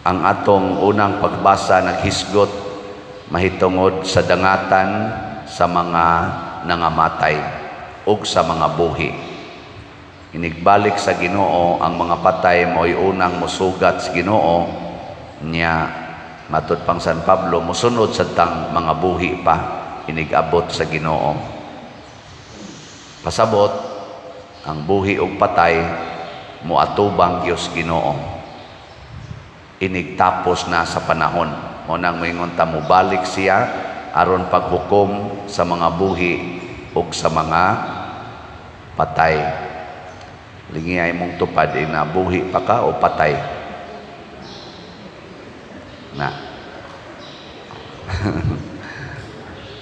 Ang atong unang pagbasa naghisgot mahitungod sa dangatan sa mga nangamatay ug sa mga buhi. Inigbalik sa Ginoo, ang mga patay mo'y unang musugat sa Ginoo niya. Matud pang San Pablo, musunod sa tang mga buhi pa inigabot sa Ginoo. Pasabot, ang buhi ug patay moatubang Dios Ginoo inigtapos na sa panahon. Mao nang moingon ta, mobalik siya aron paghukom sa mga buhi ug sa mga patay. Lingi mong tupad ina, buhi pa ka o patay na?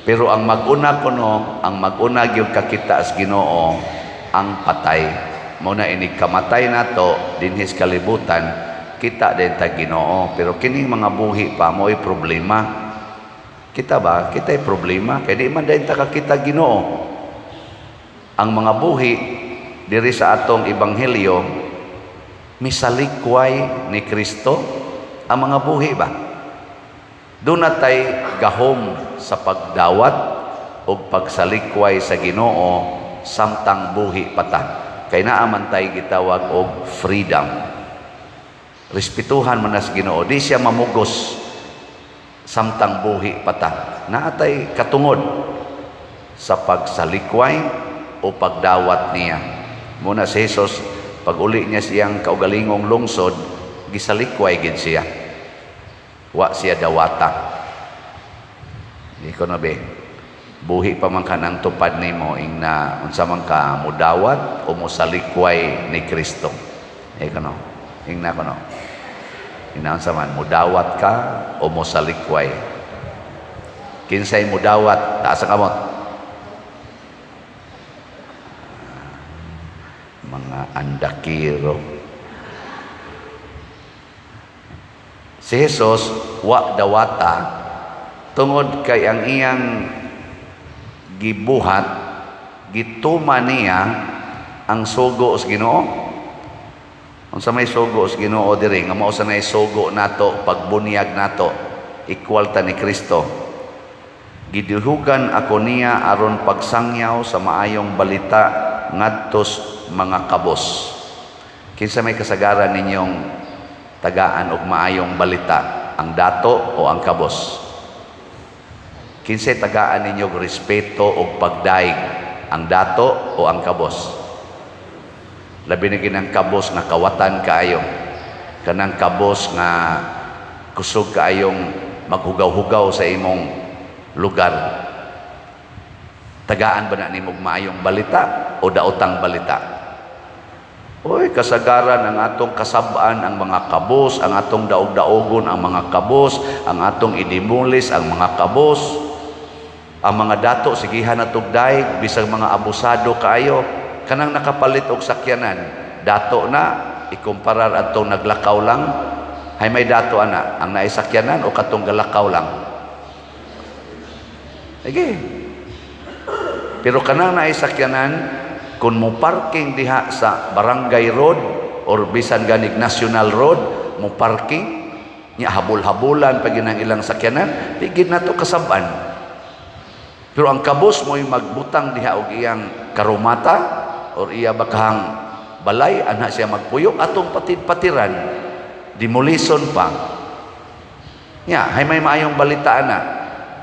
Pero ang mag-una kuno, ang mag-una gyud kakita sa Ginoo, ang patay. Mao na inig kamatay nato dinhi sa kalibutan, kita din ta Ginoo. Pero kining mga buhi pa, mo'y problema. Kita ba? Kita'y problema. Kay di man din ta kakita Ginoo. Ang mga buhi diri sa atong ebanghelyo, misalikway ni Kristo ang mga buhi ba? Doon na tay gahom sa pagdawat o pagsalikway sa Ginoo samtang buhi pa ta. Kay naa man tay gitawag og freedom. Respetuhan man na sa Ginoo, di siya mamugos samtang buhi pa ta. Naa tay katungod sa pagsalikway o pagdawat niya. Mao na si Jesus, pag uli niya siyang kaugalingong lungsod, gisalikway gid siya. Wa siya dawata. Di ko na be. Buhi pa man ka ng tupad nimo, ingna unsa man ka, mudawat o mosalikway ni Kristo? Eh kono. Ingna kono. Ingna unsa man, mudawat ka o mosalikway? Kinsay mudawat? Taas ang kamot. Mga andakiro. Si Jesus wa dawata tungod kay ang iyang gibuhat, gituma niya ang sugo sa Ginoo. Unsa may sugo sa Ginoo diri nga mao sa nay sugo nato pagbunyag nato, equal ta ni Kristo? Gidihugan ako niya aron pagsangyaw sa maayong balita ngadtos mga kabos. Kinsa may kasagaran ninyong tagaan og maayong balita, ang dato o ang kabos? Kinsay tagaan ninyo og respeto og pagdaig, ang dato o ang kabos? Labi na kinang kabos nga kawatan kaayo, kanang kabos nga kusog kaayong maghugaw-hugaw sa imong lugar. Tagaan ba na nimo og maayong balita o daotang balita? Uy, kasagaran ang atong kasabaan ang mga kabos, ang atong daog-daogon ang mga kabos, ang atong idimulis ang mga kabos. Ang mga dato sigihan na tugday bisag mga abusado kaayo. Kanang nakapalit og sakyanan, dato na ikumparar atong naglakaw lang. Hay may dato ana, ang naay sakyanan o katong galakaw lang? Sige. Pero kanang naay sakyanan, kung mo parking diha sa barangay road or bisan ganig national road, mo parking nya, habol-habulan pag ang ilang sakyanan, di gid nato kasab-an. Pero ang kabos mo'y magbutang diha og iyang karumata or iya bakahang balay, ana siya magpuyo, atong patid-patiran, demolison pa. Nya, hay may maayong balita ana,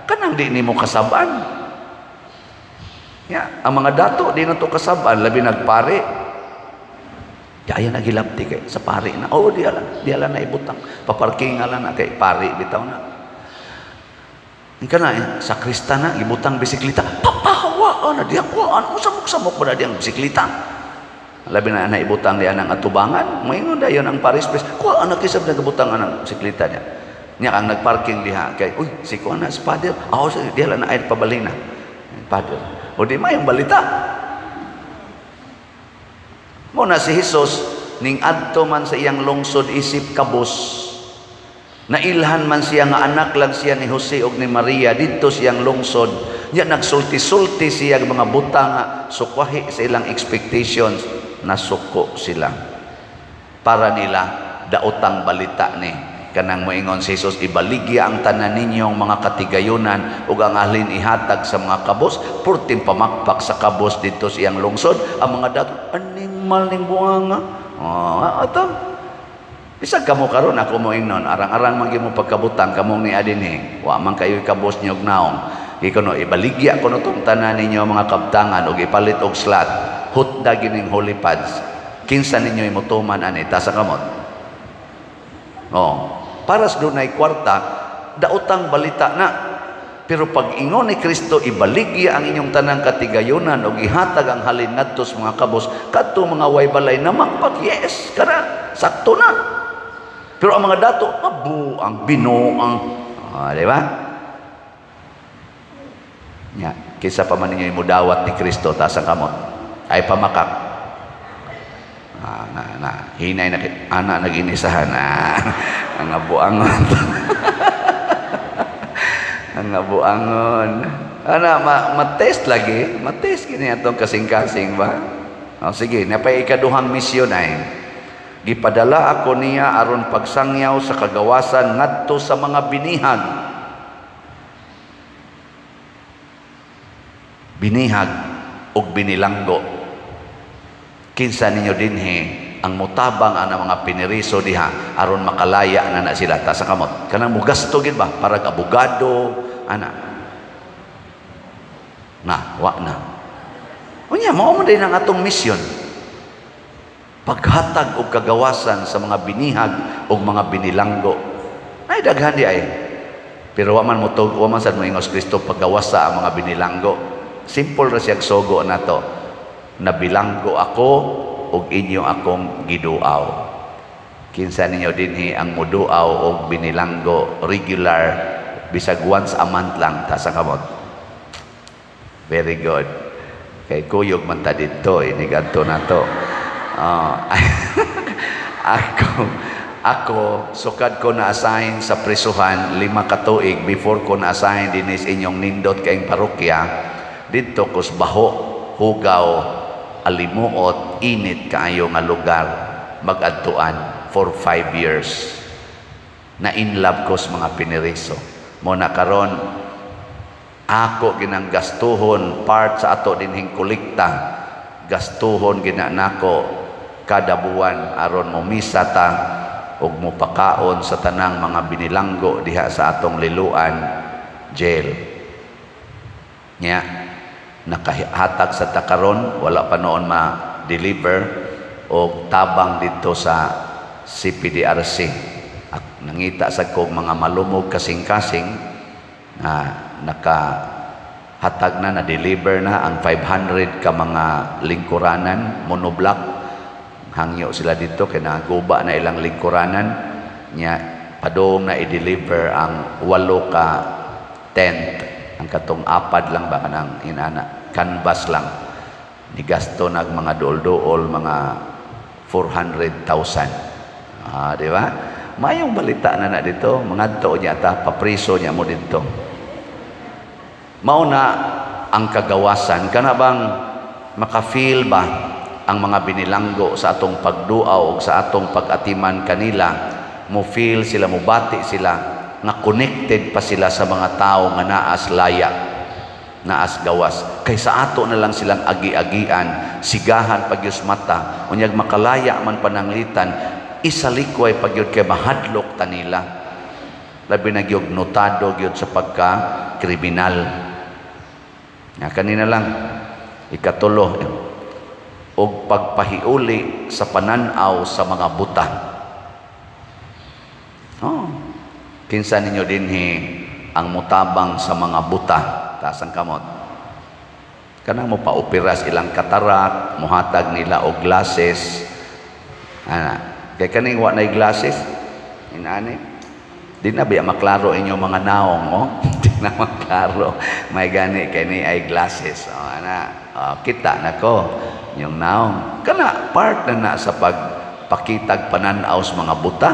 kanang di nimo kasab-an. Ya, ang mga dato di na to kasab-an, labi nagpare. Di aya nagilabti kay sa pare na. Oh, di ala na ibutang. Paparking ala na kay pare bitaw na. Ika na eh, sa krista na ibutang bisikleta. Papahawa na diya ko ano samok-samok ba na diyang bisikleta? Labi na na ibutang diya ng atubangan. Moingon dayon ang parish priest. Kuha anak kisab nagabutang anang bisikleta niya. Niya ang nagparking diha kay uy si kuha na si father. Ako sa diha lang na ay pabalina. Father. O di mayong balita. Mao na si Jesus ning adto man sa iyang lungsod isip kabos. Nailhan man siya nga anak lang siya ni Jose og ni Maria didto siyang lungsod. Nya nagsulti-sulti siya mga butang nga sukwahi sa ilang expectations, nasuko sila. Para nila daotang balita ni. Kanang moingon si Jesus, "Ibaligya ang tanan ninyong mga katigayunan ug ang halin ihatag sa mga kabos." Purting pamakpak sa kabos dito sa iyang lungsod. Ang mga dato, "Animal ning buanga." Oh, ato. Bisag kamo karon, ako moingnon, arang-arang man gyud mo pagkabutang kamong ni dinhi. Wa man kayo kabos niyog naong. Iko no, ibaligya ko no tong tanan ninyo mga kabtangan ug ipalit og slot. Hutda gining holy pads. Kinsa ninyo imutuman ani? Taas sa kamot. Oh, para sa dunay kwarta, daotang balita na. Pero pag ingon ni Kristo, "Ibaligya ang inyong tanang katigayunan ug ihatag ang halin ngadto sa mga kabos," kadto mga way balay namakpak, "Yes, kana, sakto na." Pero ang mga dato, "Mabuang, binuang." Ah, di ba? Nya, kinsa pa man ninyo mudawat ni Kristo, taas ang kamot. Ay pamakak. Ah, na, na, hinay na, ana nag-inisahan. Ah, ang abuangon. Ang abuangon. Ana, ma-test lagi. Ma-test gini atong kasing-kasing ba? O, sige, napay ikaduhang misyon ay. Gipadala ako niya aron pagsangyaw sa kagawasan ngadto sa mga binihag. Binihag ug binilanggo. Kinsa ninyo dinhi ang mutabang ang mga piniriso diha aron makalaya na na sila? Ta sa kamot. Kanang mugasto gid ba para abogado ana. Na, wa na. Unya mao man din ang atong misyon. Paghatag og kagawasan sa mga binihag ug mga binilanggo. Ay daghan di ay. Pero wa man mo tug, wa man sad moingos Kristo paggawasa ang mga binilanggo. Simple ra siyang sugo nato. "Nabilanggo ako ug inyo akong giduaw." Kinsa ninyo dinhi ang muduaw og binilanggo regular, bisag once a month lang? Ta sa kamot. Very good. Kay kuyog man ta didto, inigadto nato. Ako sukad ko na-assign sa prisuhan 5 ka tuig before ko na-assign dinhi sa inyong nindot kaayong parokya, didto kos baho, hugaw, alimuot, init kaayo nga lugar magadtuan for 5 years. Na in love ko sa mga piniriso. Mo na karon ako ginang gastuhon part sa ato dinhing kolekta, gastuhon gina nako kada buwan aron mo misa ta ug mopakaon sa tanang mga binilanggo diha sa atong Liloan jail. Nya nakahatag sa takaron, wala pa noon ma-deliver og tabang dito sa CPDRC. Nangita sa kog mga malumog kasing-kasing na nakahatag na, na-deliver na ang 500 ka mga lingkuranan, monoblock. Hangyo sila dito kay naguba na ilang lingkuranan. Nya padung na i-deliver ang walo ka tent, ang katong apad lang ba, kanang inana, canvas lang. Nigasto nag mga duol-duol, mga 400,000. Ah, di ba? Mayong balita na na dito, mangadto niya ta, papriso niya mo dito. Mao na ang kagawasan. Kana bang maka-feel ba ang mga binilanggo sa atong pagduaw o sa atong pag-atiman kanila, mo feel sila, mo bati sila nga connected pa sila sa mga tao nga naas laya, naas gawas, kay sa ato na lang silang agi-agian, sigahan pagyus mata, unyag makalaya man pananglitan, isalikway pagyud kay mahadlok ta nila, labi na gyud notado gyud sa pagka kriminal nga. Kanina lang, ikatulo, og pagpahiuli sa pananaw sa mga buta. Oh. Kinsa ninyo dinhi ang mutabang sa mga buta? Taas ang kamot. Kanang mo paoperas ilang katarak, muhatag nila og glasses. Ana, kay kaning wa nay glasses, inani. Di na biya maklaro inyo mga naong, oh. Di na maklaro. May gani kay ni ay glasses. Oh, ana, oh, kita na ko yung naong. Kana part na na sa pagpakitag pananaw sa mga buta.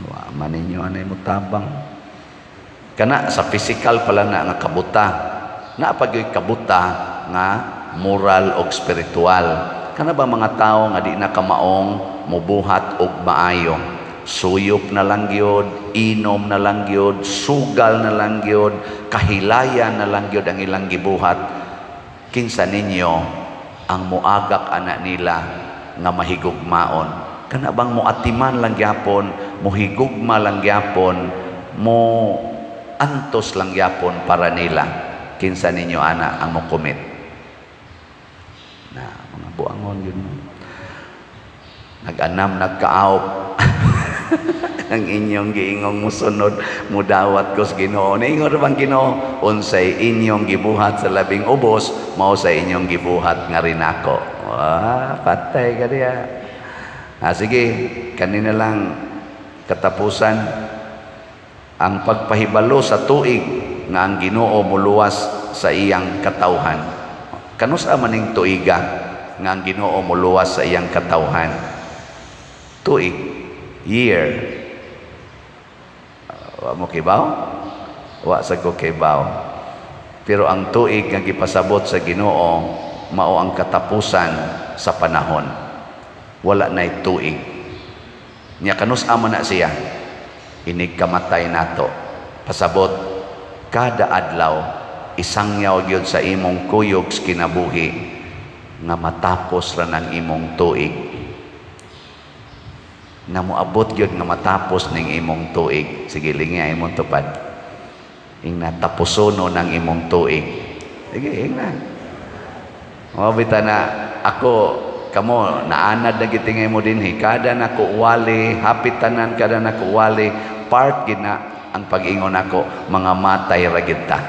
Wa man ninyo anay mutabang. Kana sa physical pala na nga kabuta. Naa pa gyud kabuta nga moral og spiritual. Kana ba mga tao nga di na kamaong mubuhat og maayo? Suyop na lang gyud, inom na lang gyud, sugal na lang gyud, kahilayan na lang gyud ang ilang gibuhat. Kinsa ninyo ang muagak ana nila nga mahigugmaon? Kana bang muatiman lang gyapon, muhigugma lang gyapon, mo antos lang gyapon para nila? Kinsa ninyo ana ang mo commit? Na mga buangon yun mo. Nag-anam, nagkaawp ang inyong giingong musunod, mudawat ko sa Ginoo. Niingon bang Ginoo, unsay inyong gibuhat sa labing ubos, mao sa inyong gibuhat nga rin ako. Wah, patay ka diya. Ah, sige, kanina lang katapusan ang pagpahibalo sa tuig nga ang Ginoo muluwas sa iyang katawhan. Kanusa maning tuiga nga ang Ginoo muluwas sa iyang katawhan? Tuig, year. Wa mo kibaw? Wa sa ko kibaw. Pero ang tuig nga gipasabot sa Ginoo mao ang katapusan sa panahon. Wala na'y tuig. Nya kanus-a man na siya? Inig kamatay nato. Pasabot, kada adlaw isangyaw gyud sa imong kuyog sa kinabuhi nga matapos ra ng imong tuig, nga moabot gyud nga matapos ning imong tuig. Sige, lingi imong tupad. Ingna, tapusono ng imong tuig. Sige, ingna. O bita na ako kamo naanad na gitingay mo dinhi, kada nako wali hapit tanan, kada nako wali part gina ang pag-ingon nako, mga matay ra gid ta.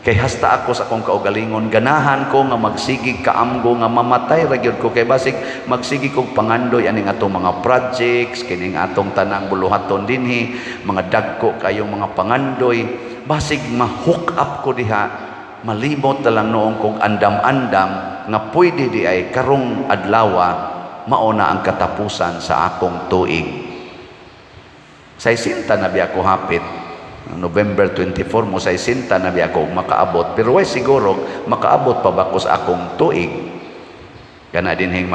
Kay hasta ako sa akong kaugalingon, ganahan ko nga magsigig kaamgo nga mamatay ra gyud ko, kay basig magsigi kog pangandoy aning atong mga projects, kining atong tanang buluhaton dinhi, mga dagko kayong mga pangandoy, basig ma-hook up ko diha, malimot na lang noong kog andam-andam nga pwede di ay karong adlawa mao na ang katapusan sa akong tuig. Sa na biya ko hapit November 24 mo, sa na biya ko makaabot, pero way siguro makaabot pa ba ko sa akong tuig. Kana dinhing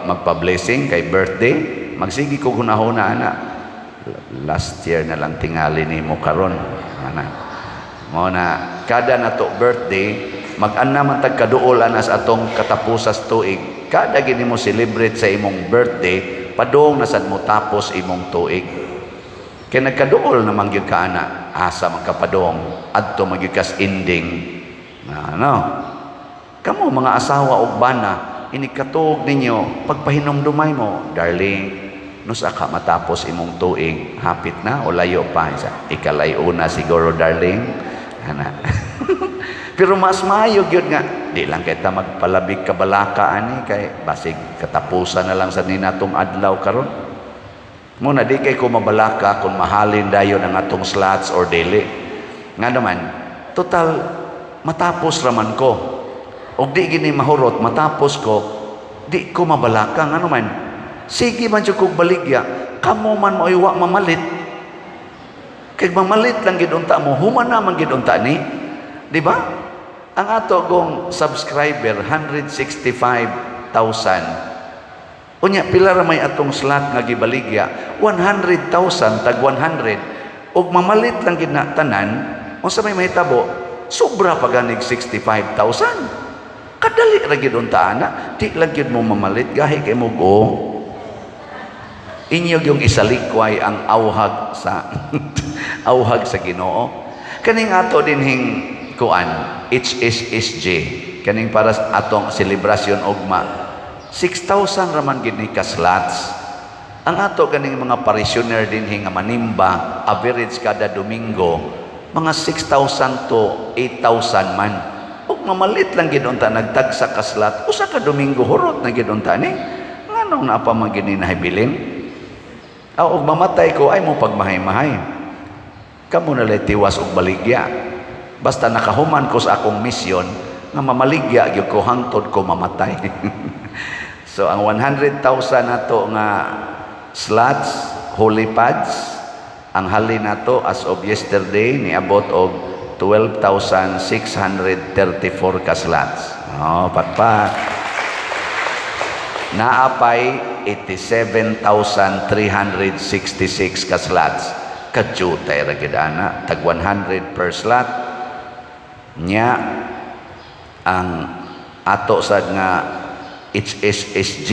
magpa-blessing kay birthday, magsigi ko hunahuna ana, last year na lang tingali nimo karon ana. Mao na kada nato birthday, mag-ana man tag kaduol ana sa atong katapusas tuig. Kada gini mo celebrate sa imong birthday, padung na sad mo tapos imong tuig, kay nagkaduol naman gyud ka ana, asa man kapadong adto man gyud kas ending. Ano kamo mga asawa ug bana, ini katuog ninyo, pagpahinumdumay mo, "Darling, nusa ka matapos imong tuig? Hapit na o layo pa?" Isa, "Ikalay una siguro, darling," ana. Pero mas maayo gyud nga di lang kay ta magpalabig kabalaka ani, kay basig katapusan na lang sa ninatong adlaw karon. Mo na di kay ko mabalaka kung mahalin dayon ang atong slots or dili. Nga naman, total matapos raman ko. Og di gini mahurot matapos ko, di ko mabalaka. Nga naman, sige man jud kog baligya, kamo man mo'y wa mamalit. Kay mamalit lang gid unta mo, human na man gid unta ni. Di ba? Ang ato gong subscriber, 165,000. Unya pila ra may atong slot nga gibaligya? 100,000 tag 100. Ug mamalit lang gid na tanan, unsa may mahitabo? Sobra pa ganig 65,000. Kadali ra gid unta ana, di lang gid mo mamalit, gahi kay mo go. Inyo yung isalikway ang auhag sa Ginoo. Kaning ato dinhing kuan HSSG, kaning para sa atong selebrasyon ugma, 6,000 raman gid ni ka slots. Ang ato ganing mga parishioner dinhi nga manimba, average kada Domingo mga 6,000 to 8,000 man. Ug mamalit lang gid unta nagtagsa ka slot usa ka Domingo, hurot na gid unta ni. Nganong naa pa man gid ni nahibilin? Aw, ug mamatay ko ay mo pagmahay-mahay. Kamo na lay tiwas og baligya. Basta nakahuman ko sa akong misyon nga mamaligya gyud ko hangtod ko mamatay. So ang 100,000 nato nga slots, holy pads, ang hali nato as of yesterday niabot og 12,634 ka slots. Oh, pakpak. Naapay 87,366 ka slots. Kadyutay ra gid ana, tag 100 per slot. Nya ang ato sad nga HSSG,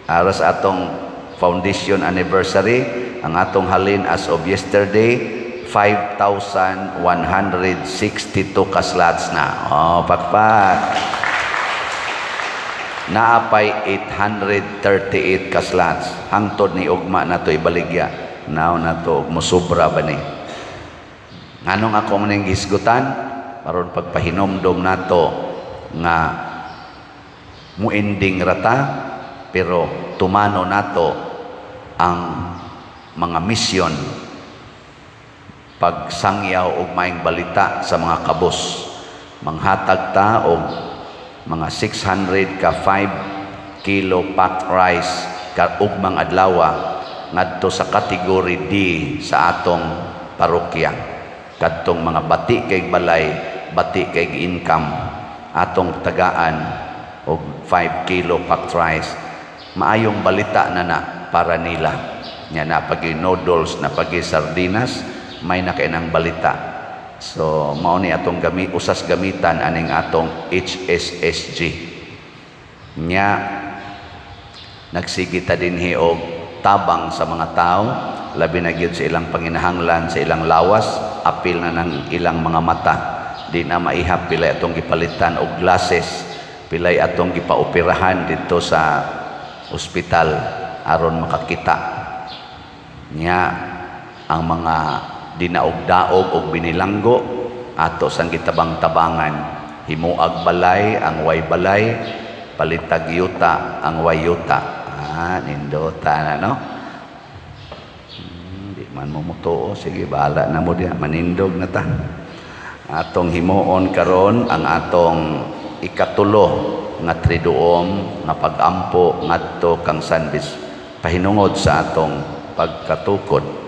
aras atong foundation anniversary, ang atong halin as of yesterday, 5,162 ka slots na. Oh, pakpak. Naapay 838 ka slots. Hangtod ni ugma na to ibaligya. Now na to musubra ba ni? Nganong ako maning gisgutan? Aron pagpahinomdom nato nga muending rata, pero tumano nato ang mga misyon, pagsangyaw og maayong balita sa mga kabus. Manghatag ta og mga 600 ka 5 kilo packed rice ka ugmang adlaw ngadto sa category D sa atong parokya, kadtong mga bati kay balay, bati kay income, atong tagaan og 5 kilo packed rice. Maayong balita na na para nila nya na pagi noodles na pagi sardinas, may nakainang balita. So mao ni atong gamit, usas gamitan aning atong HSSG. Nya nagsige ta dinhi og tabang sa mga tao, labi na gyud sa ilang panginahanglan sa ilang lawas, apil na ng ilang mga mata. Di na maihap pilay atong gipalitan og glasses, pilay atong gipaoperahan didto sa ospital aron makakita. Nya ang mga dinaog-daog og binilanggo, ato sang gitabang-tabangan, himuag balay ang way balay, palitag yuta ang way yuta. Ah, nindota na, no? Di man mo mutuo, sige, bahala na mo diha, manindog na ta. Atong himuon karon ang atong ikatulo nga triduum nga pag-ampo ngadto kang San Bis pahinungod sa atong pagkatukod.